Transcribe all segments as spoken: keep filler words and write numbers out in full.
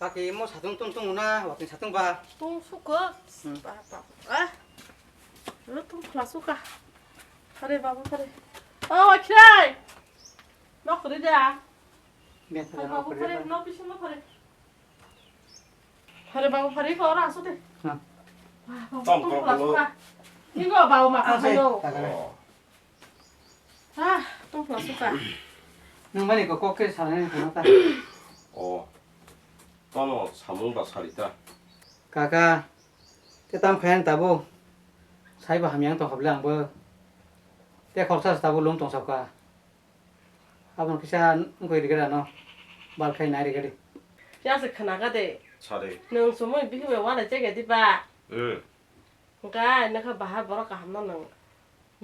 Aki mo satung tung tung na, wakin satung ba. Tung suka. Hmm. Ba, ba. Ah. Lo tung khla suka. Pare babu pare. Oh, akhai. Nok re da. Biang pare, nok re da. Nok re da. Nok re da. Pare babu pare ko ora asu de. Ha. Wah, babu tung khla suka. Ningo babu ma. Ah, phayo. Hai. Oh. Ah, tong plasuk ka. Nang mani ko kok ke salai ni ta. Oh. Tono samung ba sari ta. Kaka, te tam khayan tabo. Sai ba hamyang tong khable ang bo. Te khorsa tabo lung tong sab ka. Abon kisa ngoi rigada no. Bal khai nai rigadi. Kya se khana ka de. Sari. Nang sumui bihi be wala chege di ba. Hmm. Hwnkhe nokha bahai borok kahamno nwng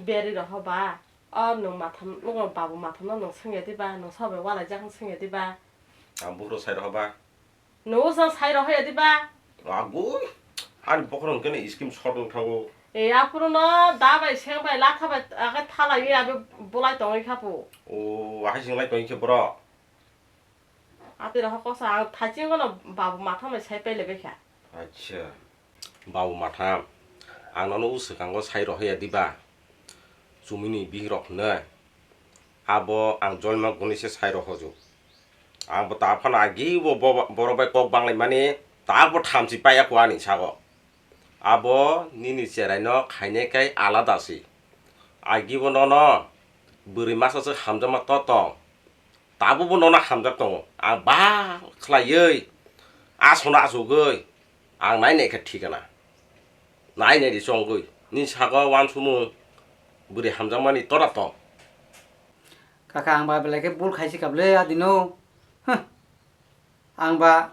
beri roho ba? O nwng matham, nwng babu mathamno nwng swngya diba? Nwng sobe walaijak wng swngya diba? Ang buphuru sai roho ba? Nwng usa sai rohoya diba? Agoi, ani bokhorok hwnkhe no scheme short wng thango. E, aphuru no da bai seng bai latha bai ake thalaiwi abi bolai tongwi khapu. O, ahai singlai tongwi khe borok. Atwi rohor kosa ang thaiching no babu matham bai sai pailaibai kha. Acha. Babu matham, ang nono o swkango sai rohoya diba? Chumini bihirok hwnwi. Abo ang jolma guni se sai rohoju. Ang bo ta phano agi bo bo-, borok bai kok banglai mani ta bo thamchi paiya kho ani sago. Abo nini cherai no khainai kai alada se. Agi bo nono bwrwi masa se hamjakma to tong. Tabukbo nono hamjak tongo. Ang ba khlaiwi, aswkno achugwi, ang nai nai khe thikana. Nai nai di chongwi. Nini sago uansukmung bwrwi hamjakmani tora tong. Kaka, ang ba belai khe bul khaisi kable adino. Huh. Ang ba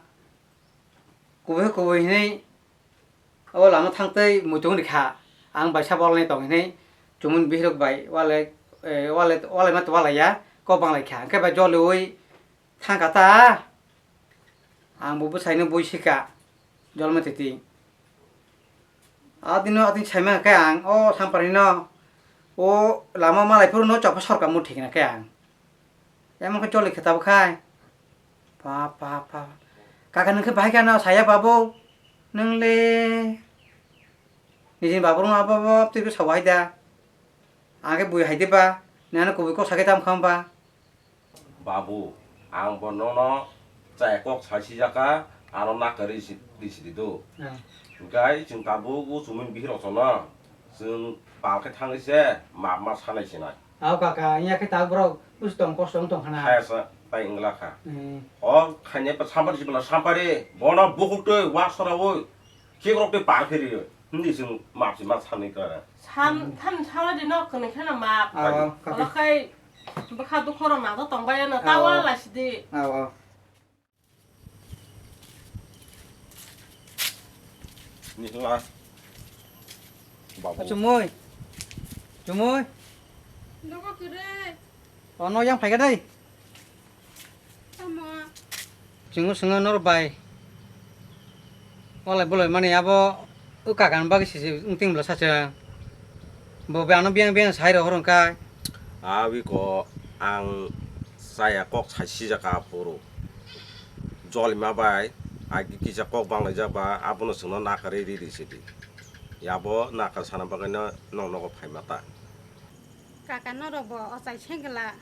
kubui kubui hinwi o lama thangtwi muitung rikha. Ang bai sabo walnai tong hinwi chumui bihirok bai walai, eh, walai, walai ma twalaiya kok banglai kha. Hwnkhe bai joliui thangkha ta. Ang bo bwsaino bui sika jolma titi. Adino adin saima khe ang o Sampari no o lama malai phuru no chokpa sorkar mu thikna khe ang. Emon khe choli khe tabuk khai. Pa, pa, pa. Kaka nwng khe bahai khe ano saya babu. Nwng le. Nijini babu rwng abo bo twi khe sabo hai da. Ang khe bui hai de ba. Nang ano kubui kok sakhe tam kham ba. Babu, ang bo nono chaya kok sai sijaka, ano nakarwi si, di si di do. Hmm. Gai chwng tabuk o chumui bihirok chono. Chwng pal khe thangwi se map ma sanai sinai. Aw kaka, wngya khe ta borok busi tong kosto wng tong khana. Hai sa tai wngla kha. Hmm. O khainai pa sampari sibla sampari, bono bukhuk twi wak sora oi, khikrok twi par khiri oi. Hindi chwng map si ma sanai kha. Sam, hmm, tham sala di nok kani khana map. Aw, kaka. Ola khai bwkha dukhoro ma to tong bai ano ta wala lai si di. Aw, aw. Ni hla. Babu. Chumui. Chumui. Nogo kire. Ono yang phai ka dai. Tamo. Chungo sungo nor bai. Walai bolai mani abo o kakan bagwi sisi wngting bwla sacha. Bo be ano biyang biyang sai rohor wngkha. Abiko ang chaya kok sai sijak aphuru. Jolima bai agi kisa kok banglaijak ba abono chwngno nakarwi riri sidi. Yabo nakar sana bagwino nong nogo phaima ta. Kaka norok bo ochai sengkla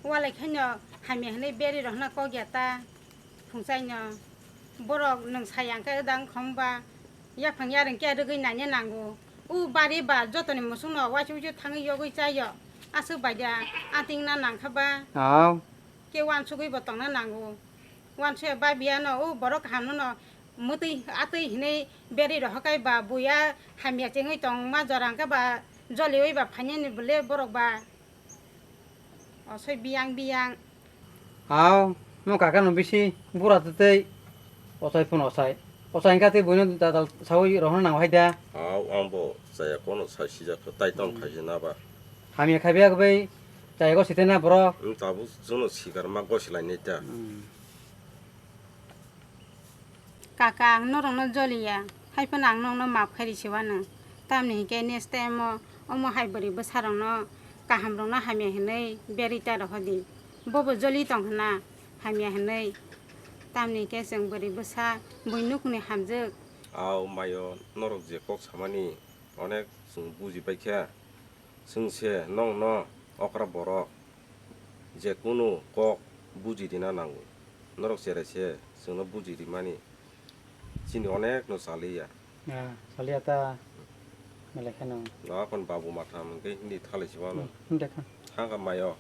walai khaino hamya hinwi beri rohna kok ya ta. Phungchaino borok nwng sai ang khe dang khong ba yaphang yareng khe rwgwi naina nango. O bari ba jotoni musungno waisa waisa thangwi yogwi chaio. Aswk baida ating na nangkha ba. Aw. Khe wansugwi bo tongna nango. Wansuya ba biyano o borok kahamno no mwtwi atwi hinwi beri rohor kai ba buya hamya chengwi tongma jora hwnkhe ba joliui ba phainani bwle borok ba. Osoi biyang biyang. Aw, mo kaka no bisi bura twtwi ochai phun ochai. Ochai hwnkha tei buino dadal saui rohorna nango hai da. Aw, ang bo chaya kono sai sijak kho, tai tong khai se na ba. Hamya khai biya bai chaya ko site na borok. Wng tabuk jono sikar ma gosi lai nai ta. Hmm. Kaka, ang norokno joliya, hai phano ang nokno maap khai risi uanw. Tamni hinkhe next time-o omo hai bwrwi bwsarokno kahamrokno hamya hinwi berwi ta rohordi. Bobo joli tong hwna, hamya hinwi. Tamni khe chwng bwrwi bwsa buinukni hamjwk. Au mayo, norok je kok samani onek chwng buji paikha. Chwng se nokno okra borok je kunu kok buji rina nango. Norok cherai se chwngno buji rimani chini onekno chaliya. Ah, chaliya ta. Belai kheno. Nokhon babu matham hwnkhe hindi thalai se mano. Hmm, hindi kha. Thangkha mayo.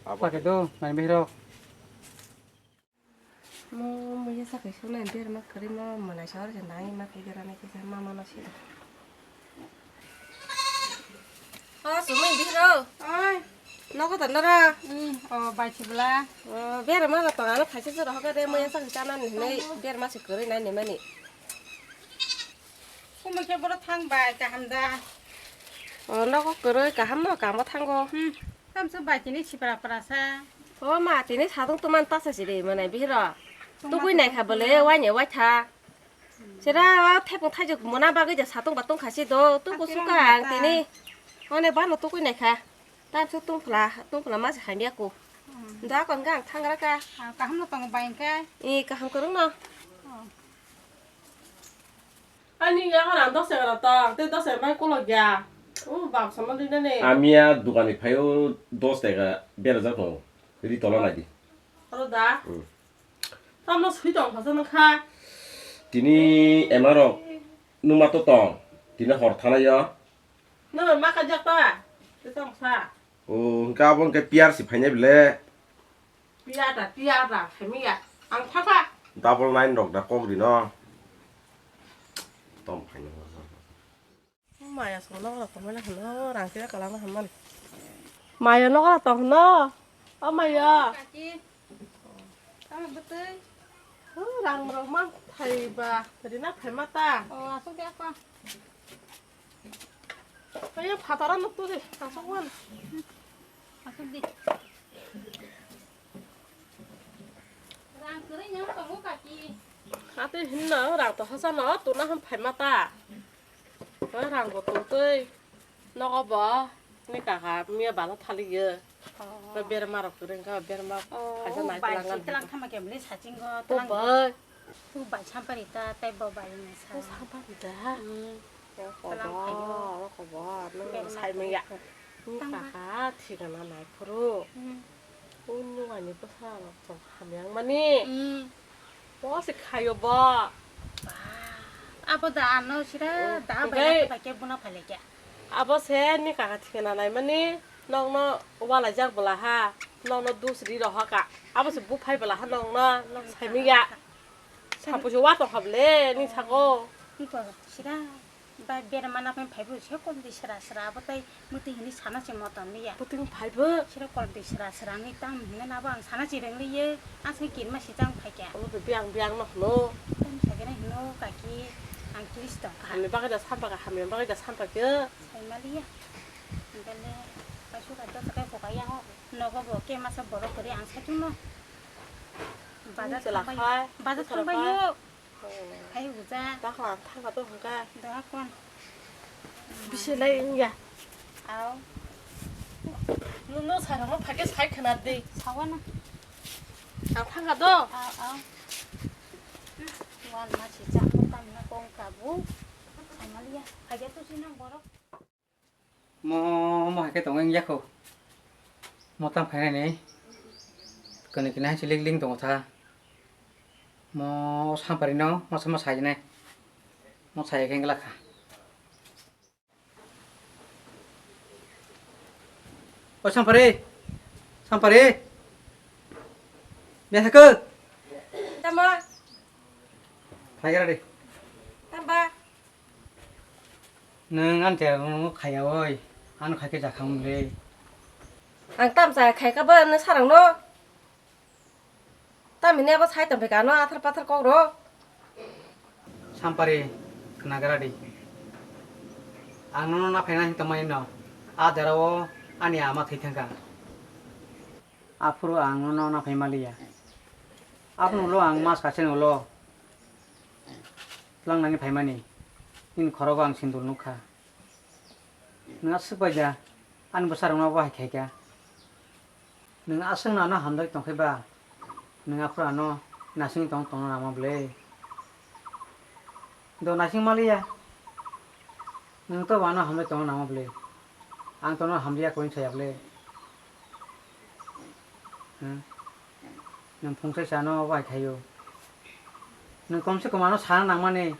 Abo Pake do, mai bihiro. Mo muya sa kaisa na berma kwrwi ma manai sa oro se nai ma khe gira nai kisa ma mano se. O sumui bihiro. Oi. Nogo da nara. Hmm, o bai sibla. O berma la tong ano khaisa jora hoga de muya sa kaisa na ni nei berma se kwrwi nai ni mani. Kumui khe boro thang bai kaham da. O nogo kwrwi kaham no kamo thango. Hmm. Tamsa bai tini sipra pra sa. O ma tini satung tuman tasa si de manai bihiro. Tugui nai kha bole wai ne wai tha. Sera o thepung thaijuk mona bagwi ja satung batung khasi do tuku suka ang tini. One bano tugui nai kha. Tamsa tungphla tungphla ma se hamya ku. Da kon gang thangra ka. Kaham no tong bai khe. I kaham kwrwng no. Ani ya hora dos taka rok tong, tei dos taka bai kolok ya. O bak sama di nani. Ami ya dukan ni phaio dos taka berajak tongo. Ri tola nai di. Oro da. Hmm. Tamno sui tong phasa nang kha. Tini ema rok numa to tong. Tini hor thana yo. Numa ma kha jak ta. Tei tong sa. O hwnkhe abo hwnkhe piyar si phainai bele. Piyar da, piyar da, phaimya. Ang thakha. Double nine rok da kok rino. Tom phaino. Maya song nokla tongmani hwno, rang khe kalang na hwnmani. Maya nokla tong hwno. O maya. Kaki. Tamo bwtwi. O rang rok man thai ba, rina phaima ta. O asuk ya pa. Ayo phatara nuk tu di, asuk wan. Asuk di. Rang kwrwi nang tongo kaki. Ate hinno rang to hasa no tuna ham phaima ta. Rang bo tongtwi nogo bo ni kaka miya bala thaliyo. Oh. Berma rok kwrwi kha berma. Oh, kaisa nai bai tlang si tlang thama kebli sachingo. Oh, tlang bai. Tu bai sampari ta, tei bo bai ni sa. Oh, sampari ta. Hmm. Tlang phaio. Oro kobo, oro kobo, no sai manya. Tang ba. Kaka thikana nai phuru. Hmm. Unu ani bwsa rok tong hamyang mani. Hmm. Bo se khayo bo. Abo da ano sira da bai ke buna phale kya. Abo se ni kaka thikana nai mani. Nokno walaijak bwla ha, nokno dusri rohaka. Abo se buphai bwla ha nokno, nok saimanya. Sapo se watong kha bwle, ni sago. Niko sira, ba berma na phai phaibo se kom di sira sira, abo tai muti hini sana se motom ya. Buting phaibo. Sira kom di sira sira ni tam hini na bo ang sana se reng liye, ang se kin ma si jang phai kya. Abo to biang biang no hno. Tam sa gena hino kaki, ang kiris tong kha. Ani bagwi da sampa kha, hamya bagwi da sampa khe. Saimaliya. Bele, kaisa ka dos ka buka yang o. Nogo bo ke masa borok kwrwi ang saichung no. Bazar thangbai yo. Bazar thangbai yo. Hai uja. Dakla thangka to hangka. Da kon. Bisi lai wngya. Au. Nuno sarong phake sai khna de. Sawa na. Ang thangka do. Au, au. Wan ma si cha mo tam na kong kabu. Saimaliya. Haja to sinang borok. Mo, mo hai khe tongo wng yakho. Mo tang phainai ni. Kwnwi kwnwi hai se ling ling tongo tha. Mo sampari no, mo sama sai nai. Mo sai khe wng lakha. O sampari. Sampari. Bia thakho. Tamo. Phai gra de. Tamba. Nwng ani tere rwngno khaiya oi, ano khaikhe jakha mwngle. Ang tamsa khaikha bo nwng sarangno. Tamhini abo sai tongphika ano athar pathar kokro. Sampari, khnagra di. Ang nono naphaina hin tongmani no, a derao ani ama thwi thangkha. Aphuru ang nono naphai maliya. Aboni ulo ang mas kaisani ulo. Tlangnani phaimani, nini khorogo ang sindul nukha. Nwng aswk bai da ani bwsarokno bo hai khaikha. Nwng aswkno ano hamjagwi tongkhai ba, nwng aphuru ano Nasing tong tong nama ble. Do nasing maliya. Nung to wano hamle tong nama ble. Ang tono hamliya koin saya ble. Hmm. Nung phungsai sano bai khayo. Nung komse kom ano sana nangmani.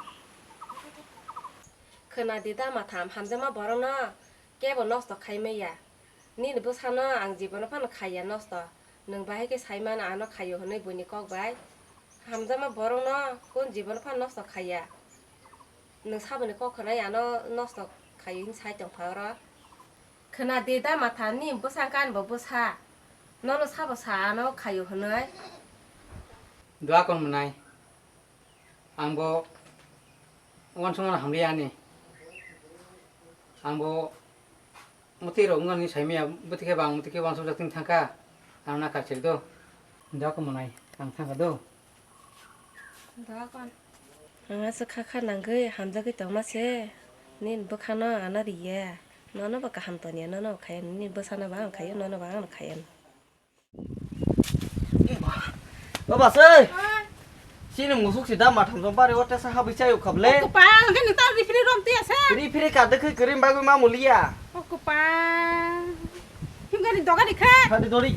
Khwna di da matham, hamjakma borokno kebo nosto khai maya. Nini bwsano ang jibono phano khaiya nosto. Nwng bahai khe sai mano ano khaio hwnwi buini kok bai. Hamjakma borokno kun jibono phano nosto khaiya. Nwng saboni kok khwnai ano nosto khaio hwnwi sai tongkha oro. Khwna di da matham, nini bwsa wngkha ani bo bwsa. Nono sabo sa ano khaio hwnwi. Dua kon mwnai. Ang bo uansukmano hamliya ani. Ang bo mwtwi rok wngmani saimaya, bwtwi khe bang mwtwi khe uansukjak tong thangkha. Ang na kachil do. Dok monai, ang thangkha do. Dok on. Ang aswk kha kha nangwi hamjagwi tongma se. Nini bwkhano ano riya. Nono bo kaham toniya, nono bo khaiya, nini bwsano bo ang khaiya, nono bo ang khaiya. Baba se. Sini musuk si dam matham jong bari o tesa habwi chayo khable. Ko pa, ang ni ta rifri rom tiya se. Rifri ka dekhe krim bagwi ma muliya. O ko pa. Him gani doga dikha. Hadi dori.